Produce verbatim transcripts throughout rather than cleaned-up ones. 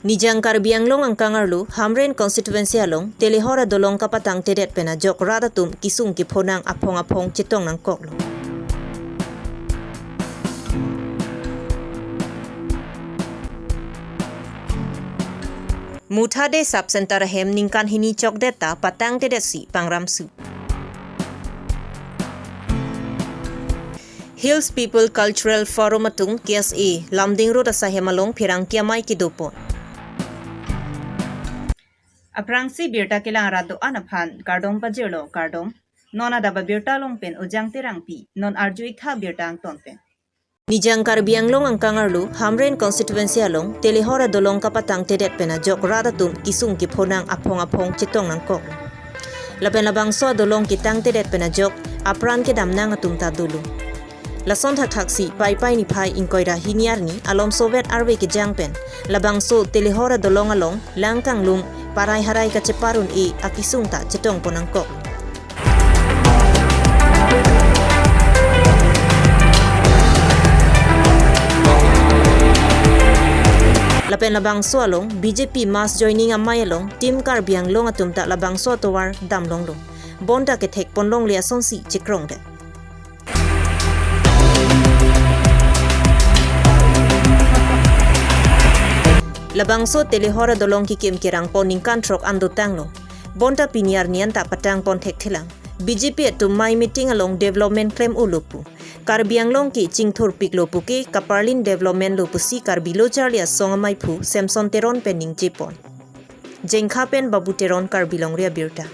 Nijang Karbi Anglong angkang arlo Hamren constituency along telehor adolong kapatangtedet pen ajok rat atum kisung kiphonang aphong aphong chetong nangkoklo. Muthade sub center ahem ningkan hini chokdet ta patangtedetsi pangramsu. Hills People Cultural Forum atum K S A Lumding Road asaihem along pherangke amei kedopon. Aphrangsi birta kelang arat do-an aphan kardom pajirlo, kardom. Non adap abirta along pen Ujang Terangpi, non arju-ik tha birta angton pen. Nijang Karbi Anglong angkang arlo Hamren constituency along telehor adolong kapatangtedet pen ajok rat atum kisung kiphonang aphong aphong chetong nangkok. Lapen labangso adolong ketangtedet pen ajok apran kedamnang atum ta dolo. Lason thakthaksi Paipai niphai ingkoi ra hini arni alomsovet arve kejang pen labangso telehor adolong along lang kanglum, parai harai kachepar un-e akisung ta chetongpon nangkok. Lapen labangso along B J P mass joining amei along Team Karbi Anglong atum ta labangso atovar damlonglo. Bonta kethekponlongle asonsi chekrongdet. Labangso telehor adolong kekim kerangpon ningkan throk an dotanglo. Bonta pini arni anta patangpon thekthelang. B J P atum amei meeting along development klem-olo pu. Karbi Anglong ke chingthurpiklo puke kaparlin development lo pusi Karbi Lo Charli Asong amaiphu Samson Teron pen ningjepon. Jengkha pen Babu Teron, Karbi Longri Abirta.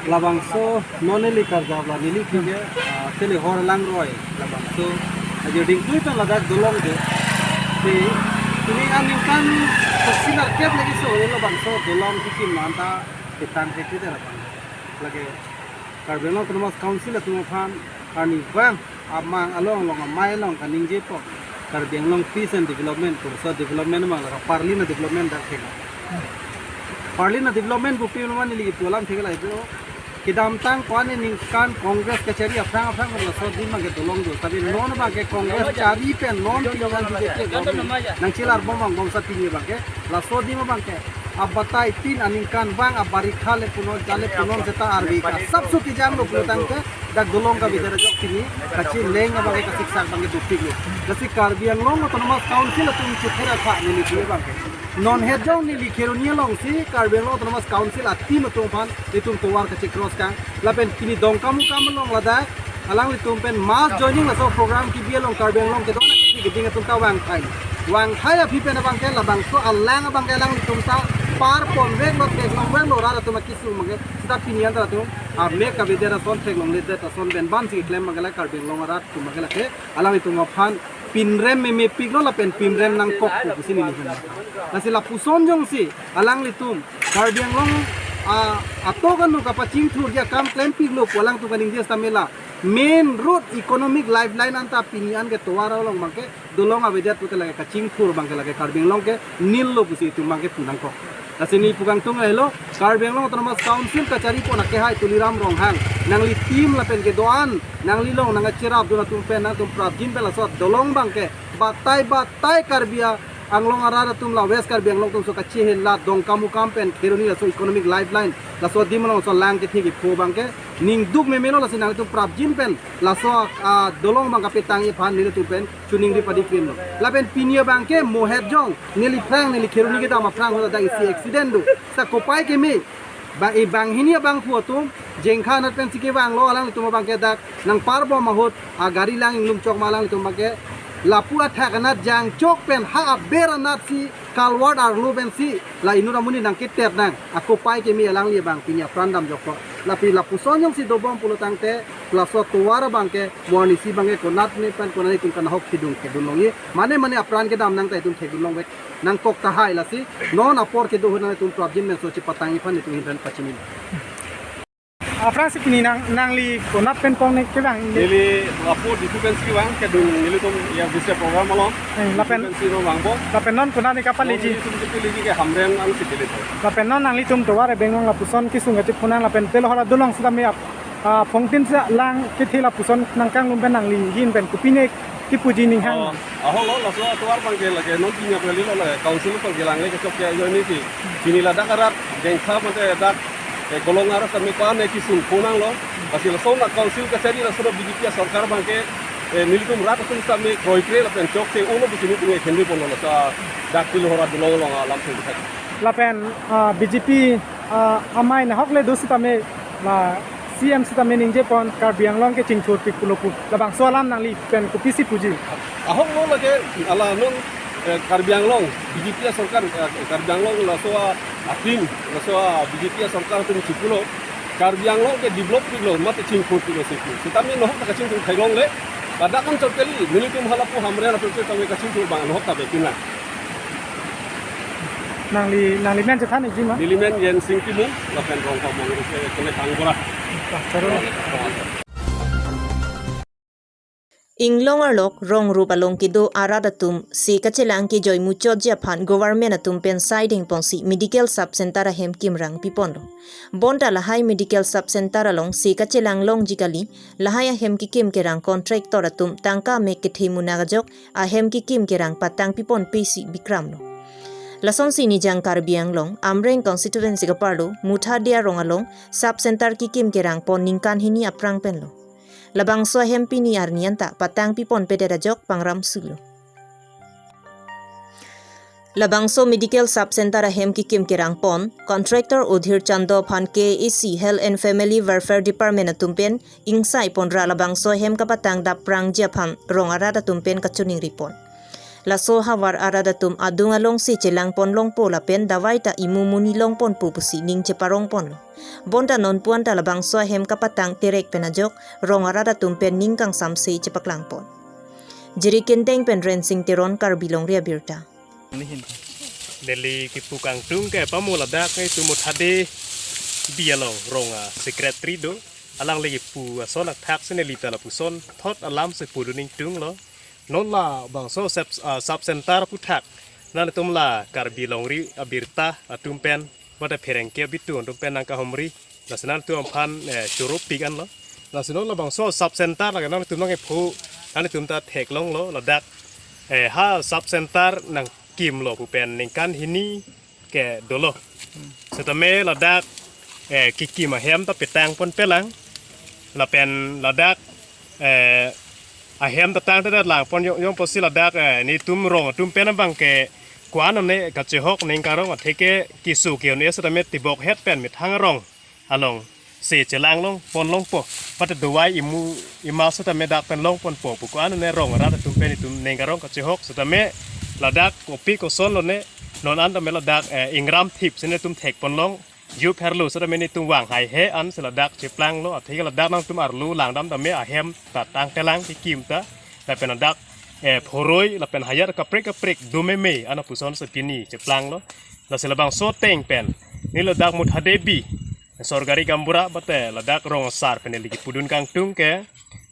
Labangso non neli karjap la neli kike, ah, telehor langroi labangso. Ajo dingtui pen ladak dolong do. Te, pini aningkan sesinar kep lagi so, labangso dolong kekim anta ketang kekri te labang. Lake Karbi Anglong Autonomous Council atum aphan arnivang amang along along amei along kaningjepon. Karbi Anglong peace and development, kursa development mang laka parlin adevelopment dak thek. Parlin adevelopment bupi numan neli ipu alam thek lai do. Kedamtang ko-an ningkan Congress kachari aphrang aphrang laso adim abangke dolong do. Tapi non abangke Congress chari pen non pini abang B J P government nangchelar bom abang bomsa pini abangke laso adim abangke abatai tin aningkanvang abarikha le punon jale punon seta arve ka sab suti janglo pulotangte dak dolong kavedar ajok pini kacheleng abangke kasiksak abangke dopiklo. Lasi Karbi Anglong Autonomous Council atum chethera kha neli pini abangke. Non hetjong neli Kheroni alongsi Karbi Anglong Autonomous Council a-team atum aphan itum tovar kachecross kang. Lapen pini Dongkamukam along ladak alanglitum pen mass joining laso program kebi along Karbi Anglong kedo-an akethe keding atum ta vangthai. Vangthai aphi pen abangke labangso alang abangke alanglitum ta parponveklo, theklongveklo rat atum akisung abangke. Seta pini anta atum amek kavedar ason theklongledet ason pen bansi keklem abangke la Karbi Anglong arat atum abangke lake alanglitum aphan pinrem memepiklo lapen pinrem nangkokpo pusi neli hena. Lasi lapuson jongsi alanglitum Karbi Anglong, ah, atok anu kapachingthurji akam klempiklo pu alangtum kaningje seta mela. Main road economic lifeline anta pini an ke tovar along abangke dolong avedet pute lake kachingthur abangke lake Karbi Anglong ke nil lo pusi itum abangke pu nangkok. Lasi neli pu kangtung helo, Karbi Anglong Autonomous Council kacharipon akehai Tuliram Ronghang, nangli team lapen kedo-an nanglilong nangkacherapdun atum pen nangtum prapjin pen laso dolong abangke batai batai Karbi Anglong arat atum la West Karbi Anglong atum so kachehe la Dongkamukam pen Kheroni laso economic lifeline laso adim along so lang kethe kepho abangke ningduk memelo. Lasi nangtum prapjin pen laso, ah, dolong abang kapetangji aphan nelitum pen choningri padi krim lo. Lapen pini abangke mo hetjong neli phrang neli Kheroni kedam aphrang hoda isi accident do. Sa kopai keme ba e banghini abangphu atum Jengkha anat pensi kevanglo, alanglitum abangke dak nangparbom ahut agari lang inglumchok ma alanglitum abangke lapu athak anat jangchok pen ha aber anatsi culvert arlo pensi la inut amonit nangketer nang. Akopai keme alangli abang pini apran damjoklo. Lapi lapuson jongsi dobom pulotangte laso tovar abangke mo arnisi abangke konat ne pen konat itum kanahok kedung kedun longji. Mane mane apran kedam nang ta itum kedun longvek nangkok tahai. Lasi non apor kedo ahut nangtum prapjin pen so chepatangji aphan itum ahin pen pachini. Aphrangsi pini nang, nangli konat pen kong ne kevang? Neli lapu Diphu pensi vang, kedung nelitum ya bisa program along. Eh, lapen Diphu pensi ro vangpo. Lapen non konat ne kapaleji? Nelitum Diphu leji ke Hamren ansi kelepo. Lapen non nanglitum tovar abeng along lapuson kisung kachephonang lapen telehor adolong sitame ap, ah, phongtin sa lang kethe lapuson nangkanglum pen nangli ahin pen kopine Kipuji ninghang. Oh, ahok lo, laso atovar abangke lake non pinya peli lo lake council abangke langle kechok ke ajoine si. Chini ladak arat dengtha mate dak, eh, kolong arat kami pa ne kisung konang lo. Lasi laso na council kachari laso na B J P asorkar abangke, eh, nelitum rat atum kami kroikre lapen chokche uno pusi nelitum ekhendu pon lo laso dak pil hora dulong long alam sing. Lapen, ah, B J P, ah, amei nahok le do sitame la C M sitame ningje pon Karbi Anglong ke chingthur pik pulo pu. Labangso alam nangli pen kopisi puji? Ahok lo lake ala non, eh, Karbi Anglong B J P asorkar, eh, Karbi Anglong laso a-, atin, laso a-, B J P asorkar atum chipulo. Karbi Anglong ke develop piklo, mate chingthur piklo si pu. Sitame nahok ta kachingthur theklongle. Ladak an chot kali, nelitum halapu Hamren apot kami kachingthur abang nahok ta bekin na. Nangli, nangli men chethan ikji ma? Neli men Yen Sing Timung, lapen rong pamong ke kene Kangbura. Wah, seru. Inglong arlok rong rup along kedo arat atum se kachelang kejoi muchotji aphan government atum pen saideng ponsi medical sub center ahem kimrang piponlo. Bonta lahai medical sub center along se kachelang longji kali, lahai ahem kekim kerang contractor atum tangka mek kethe munak ajok ahem kekim kerang patang piponpe si bikramlo. Lasonsi Nijang Karbi Anglong, Amreng constituency kaparlo, Muthade arong along, sub center kekim kerang pon ningkan hini aphrang penlo. Labangso ahem pini arni anta patang piponpedet ajok pangram sulo. Labangso medical sub center ahem kekim kerang pon, contractor Udhir Chando aphan K A A C Health and Family Welfare Department atum pen ingsai ponra labangso ahem kapatang dapprangji aphan rong arat atum pen kachiningri pon. Laso havar arat atum adung alongsi chelang pon longpo lapen davai ta imu monit long ponpo pusi ning cheparong ponlo. Bonta non puan ta labangso ahem kapatang terek pen ajok rong arat atum pen ning kangsamse chepaklang pon. Jirikindeng pen Rensing Teron, Karbi Longri Abirta. Neli kipu kangtung ke pamo ladak itum Muthade B along rong a-secretary do. Alangli kipu ason athak si neli ta lapuson thot alam si pudun ingtunglo. Non labangso sep-, ah, sub center aphuthak nanglitum la Karbi Longri Abirta atum pen, mate pherangke abitung atum pen nangkahumri, lasi nanglitum aphan, eh, choro pik anlo. Lasi non labangso sub center lake nanglitum nangkepho, nanglitum ta theklonglo ladak, eh, ha sub center nangkimlo pu pen ningkan hini ke dolo. Setame ladak, eh, kekim ahem ta petang ponpelang. Lapen ladak, eh, ahem ta tangtedet lang pon jong, jong pusi ladak, eh, netum rong atum pen abangke ko-an ne kachehok ning karong atheke keso ke-un-e setame tibok het pen methang arong along se chelang long pon longpo. Pate davai imu ima setame dak pen long ponpo pu ko-an ne rong arat atum pen itum ning karong kachehok setame ladak kopi koson lone non an tame ladak, eh, ingram thip si netum thek pon long. Ju pherlo setame netum vang haihe an si ladak cheplanglo, atheke ladak nangtum arlo langdam tame ahem ta tangtelang kekim ta, lapen ladak, eh, phoroi lapen hayat kaprek kaprek do meme an apuson si pini cheplanglo. Lasi labangso ateng pen neli ladak Muthade B, sorkari gaonbura mate ladak rong asar pen neli kipudun kangtung ke,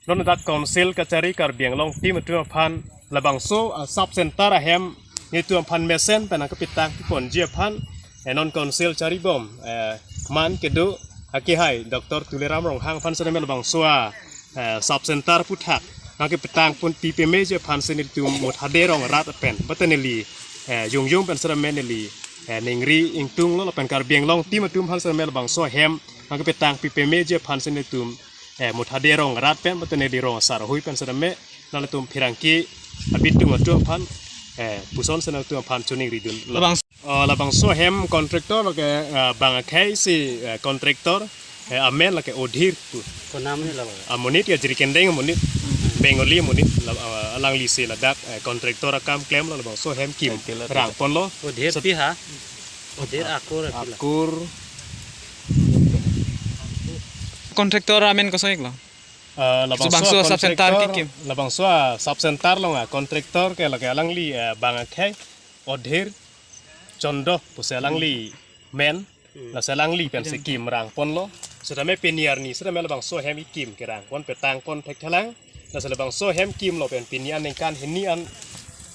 non ladak council kachari Karbi Anglong team atum aphan labangso, ah, sub center ahem netum aphan mesen pen nangkepetang ponji aphan, eh, non council charibom, eh, man kedo akehai Doctor Tuliram Ronghang aphan setame labangso a, eh, sub center aphuthak nangkepetang ponpi pemeji aphan si netum Muthade rong arat pen mate neli, eh, jongjong pen setame neli, eh, ningri ingtunglo lapen Karbi Anglong team atum aphan setame labangso ahem nangkepetang pipemeji aphan si netum, eh, Muthade rong arat pen mate neli rong asar ahui pen setame nanglitum pherangke abitung atum aphan, eh, puson si nanglitum aphan chiningridun. Labang Oh, labangso ahem contractor lake, eh, bang akhei si, eh, contractor, eh, amen lake Udhir pu. Konam ni lalo. Amonit ya Jirikindeng amonit. Bengali amonit la, ah, alangli si ladak, eh, contractor akam klemlo labangso ahem kimrang ponlo. Udhir Sat- pi ha? Udhir akur pi la. Akur. Contractor amen koson iklo? Eh, labangso labangso sub center contractor, kekim. Labangso sub center along a contractor ke lake alangli, eh, bang akhei Udhir Chando pusi alangli men, lasi alangli pensi kimrang ponlo. Setame pini arni setame labangso ahem kekim kerang pon petang pon thekthelang. Lasi labangso ahem kimlo pen pini aningkan hini an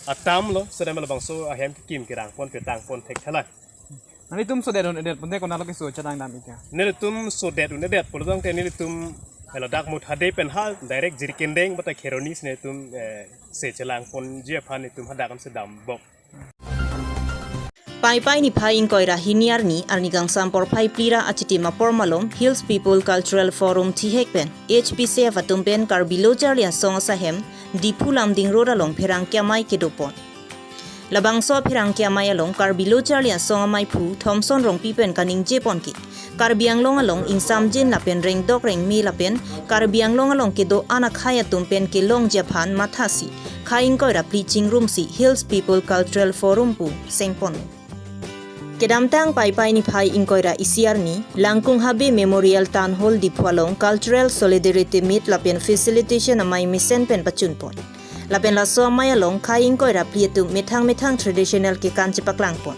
atamlo setame labangso ahem kekim kerang pon petang pon thekthelang. Nanglitum sodet un-edet pute konatlo keso chetang dam ik ke? Nelitum sodet un-edet pulo tangte nelitum Ladak Mothade pen ha direct Jirikindeng bata Kheroni si netum, eh, se chelangponji aphan netum hadak an sedam bok. Paipai niphai ingkoi ra hini arni, arni kangsam porphai phli ra achitim apor malom Hills People Cultural Forum thihek pen H P C F atum pen Karbi Lo Charli Asong asahem Diphu Lumding Road along pherangke amei kedopon. Labangso pherangke amei along Karbi Lo Charli Asong ameiphu Thomson Rongpi pen kaningjepon ke Karbi Anglong along ingsamjin lapen rengdok rengme lapen Karbi Anglong along kedo-an akhei atum pen kelongji aphan mathasi khei ingkoi ra phli chingrumsi Hills People Cultural Forum pu sengpon. Kedamtang Paipai niphai ingkoi ra isi arni, Langkung Habe Memorial Town Hall Diphu along Cultural Solidarity Meet lapen Facilitation amei mesen pen pachunpon. Lapen laso amei along khei ingkoi ra phli atum methang methang traditional kekan chepaklangpon.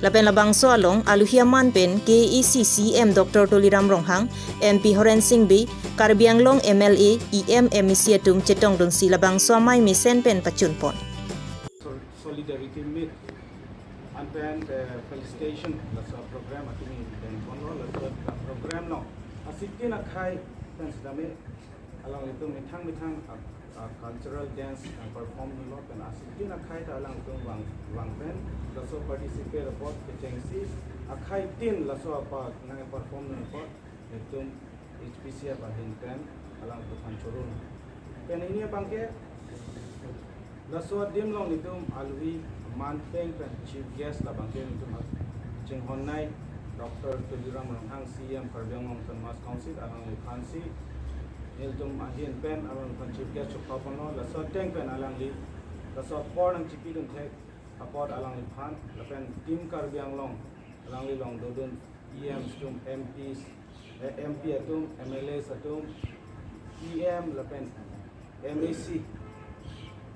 Lapen labangso along aluhi aman pen K A A C C E M Doctor Tuliram Ronghang, M P Horen Sing Bey, Karbi Anglong M L A, E M, M A C atum chetongdunsi labangso amei mesen pen pachunpon. Sol-, solidarity meet anpen, eh, felicitation laso program atumi dengponlo, laso program along asitin akhei pen sitame alanglitum methang methang a, a cultural dance, a, perform lo pen asitin akhei ta alanglitum vang, vang pen laso participate apot kechengsi akhei tin laso apa nangperform apot netum H P C F ahin pen alanglitum aphan choro. Pen hini abangke laso adim along netum aluhi aman peng pen chief guest labangke netum chinghonnei Doctor Tuliram Ronghang, C E M Karbi Anglong Autonomous Council, alangliphansi nelitum ahin pen alangliphan chief guest chokhaponlo. Laso ateng pen alangli laso apor nangchipidun thek apot alangliphan lapen Team Karbi Anglong alangli along dodun E Ms atum, M Ps, eh, M P atum, M L As atum, E M lapen M A C,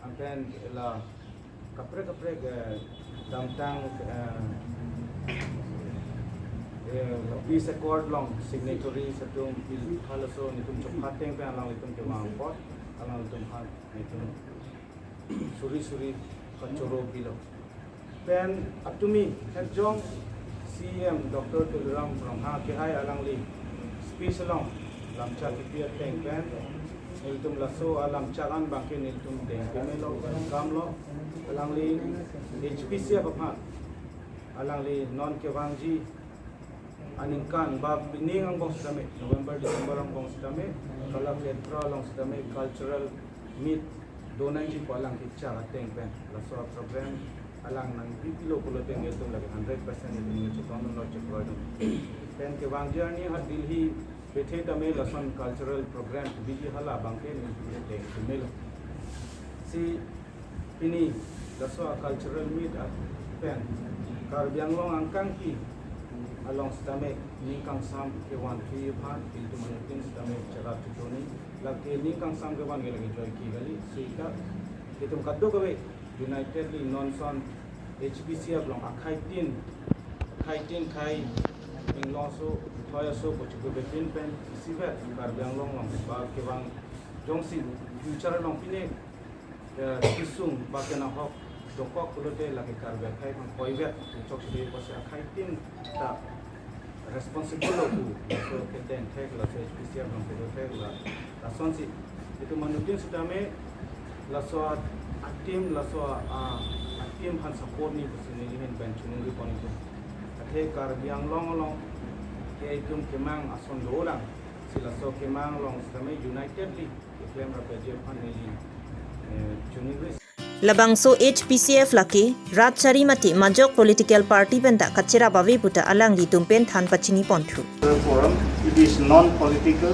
lapen la kaprek kaprek, eh, damtang, eh, eh, peace accord along signatories atum, pil halaso netum chokha ateng pen alanglitum kevang apot alanglitum aphan netum suri suri kachoro pilo. Pen atumi hejong C E M Doctor Tuliram Ronghang kehai alangli speech along lamchak kipi ateng pen nelitum laso alamchak an abangke nelitum dengpemelo, welcome lo. Alangli H P C F aphan alangli non kevangji aningkan ba pining angbong sitame, November, December angbong sitame, Kalakshetra along sitame cultural meet donangji pu alang kechak ateng pen laso program alang nangpipilo pulote nelitum lake hundred percent nelitum chetongdunlo, chekroidun. Pen kevangji arni ha Delhi bethe tame lason cultural program biji hala abangke nelitum dengpemelo. Si pini laso a cultural meet a pen Karbi Anglong angkangki along sitame ning kangsam kevan thuji aphan ilitum anutin sitame cherap chechoni, lake ning kangsam kevan ke lake joike kali. Sita ilitum kadokave unitedly non ason H P C F along akhei tin, akhei tin khei inglong aso, thoi aso pu chikupepin pen isivet Karbi Anglong along ba kevang jongsi future along pine, eh, kesung ba kenanghok dokok pulote lake Karbi akhei aphan koivet chokche apotsi akhei tin ta responsible lo pu laso kedeng thek, laso H P C F along kedo thek la, lasonsi ilitum anutin sitame laso a-team, laso a, a-team aphan support ni pusi neli ahin pen choningri pon itum. Athe Karbi Anglong along ke itum kemang ason dolang, si laso kemang along sitame unitedly keklem rapji aphan neli, eh, choningri. Labangso H P C F lake rat chari mate majok political party penta kacherap ave puta alanglitum pen than pachini ponthu. Forum, it is non-political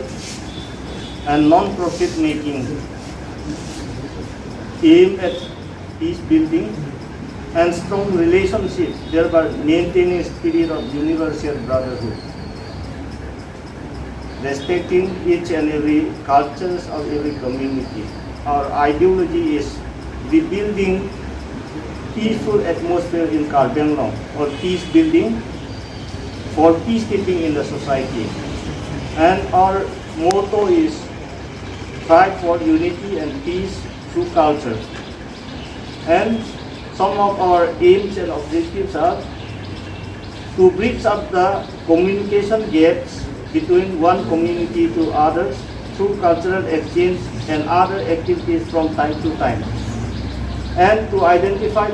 and non-profit making, aimed at peace building and strong relationship, thereby maintaining spirit of universal brotherhood, respecting each and every cultures of every community. Our ideology is rebuilding peaceful atmosphere in Karbi Anglong, or peace building for peacekeeping in the society. And our motto is strive for unity and peace through culture. And some of our aims and objectives are to bridge up the communication gaps between one community to others, through cultural exchange and other activities from time to time, and to identify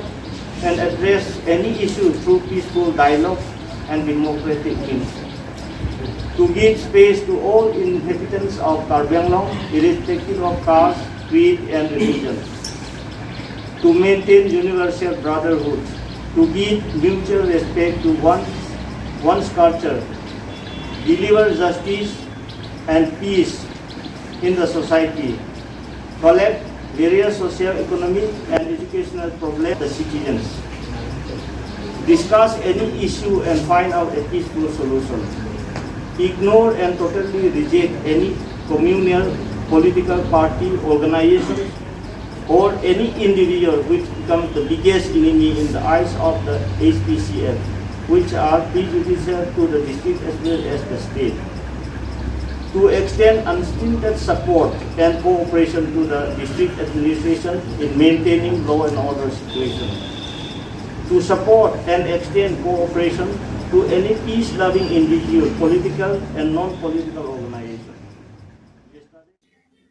and address any issue through peaceful dialogue and democratic means. To give space to all inhabitants of Karbi Anglong, irrespective of caste, creed, and religion, to maintain universal brotherhood, to give mutual respect to one's, one's culture, deliver justice and peace in the society, collect various socio-economic and educational problems of the citizens, discuss any issue and find out a peaceful solution, ignore and totally reject any communal political party, organization, or any individual which becomes the biggest enemy in the eyes of the H P C L, which are prejudicial to the district as well as the state. To extend unstinted support and cooperation to the district administration in maintaining law and order situation. To support and extend cooperation to any peace-loving individual, political and non-political organization.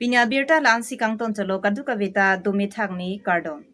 Pini abirta la-ansi kangton chotlo, kadokave ta do methang ni kardom.